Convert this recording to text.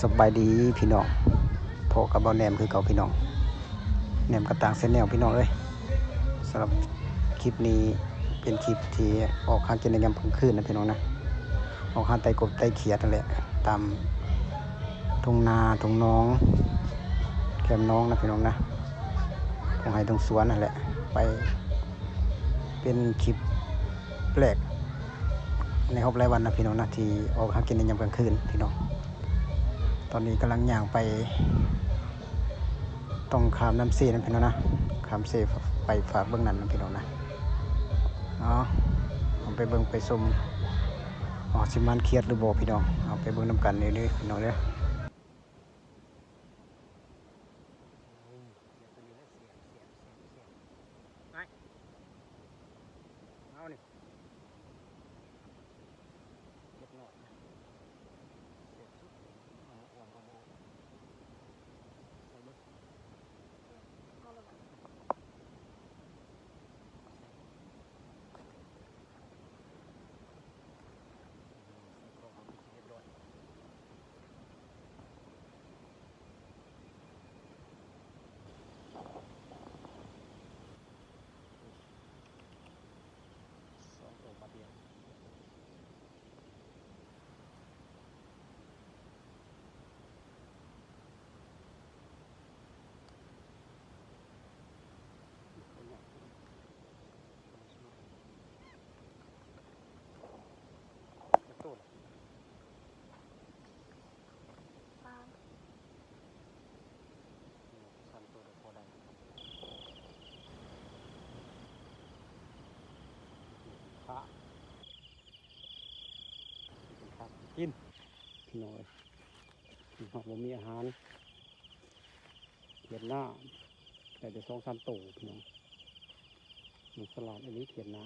ສະບາຍດີພີ່ນ້ອງ ພໍ້ກັບບ່າວແໜມຄືເກົ່າພີ່ນ້ອງ ແໜມກະຕ່າງແຊນແນວພີ່ນ້ອງເອີຍ. ສຳລັບຄລິບນີ້ເປັນຄລິບທີ່ອອກຫາກິນໃນຍາມກາງຄືນນະພີ່ນ້ອງນະ, ອອກຫາໄຕ່ກົບໄຕ່ຂຽດຫັ້ນແຫຼະ ຕາມທົ່ງນາທົ່ງໜອງ ແຄມໜອງນະພີ່ນ້ອງນະ, ທົ່ງໄຮ່ທົ່ງສວນຫັ້ນແຫຼະ ໄປ ເປັນຄລິບແລກໃນຮອບຫຼາຍວັນນະພີ່ນ້ອງນະ ທີ່ອອກຫາກິນໃນຍາມກາງຄືນພີ່ນ້ອງ. ຕອນນີ້ກຳລັງຍ່າງໄປ ຕ້ອງຂ້າມນ້ຳເຊນະພີ່ນ້ອງນະ, ຂ້າມເຊໄປຟາກເບື້ອງນັ້ນນະພີ່ນ້ອງນະ. ເອົາ ເຮົາໄປເບິ່ງໄປຊົມ ເຮົາຊິໝານຂຽດຫຼືບໍ່ພີ່ນ້ອງ. ເຮົາໄປເບິ່ງນຳກັນເດີພີ່ນ້ອງເດີ. ເອົານີ້ ເກັບໜອດ ເກັບສຸດ ເອົາມາອວມກັບໝູ່ ໃສ່ເບິດ ເອົາລະບາດ. ສອງໂຕບາດດຽວ ຈັກໂຕລະ? ສາມ ສາມໂຕກໍພໍໄດ້ ຂ້າ ກິນ ພີ່ນ້ອງເອີຍ ເຮົາບໍ່ມີອາຫານ. ຂຽດນາໄດ້ແຕ່ສອງສາມໂຕພີ່ນ້ອງ, ມັນສະຫຼາດອີ່ຫຼີຂຽດນາ.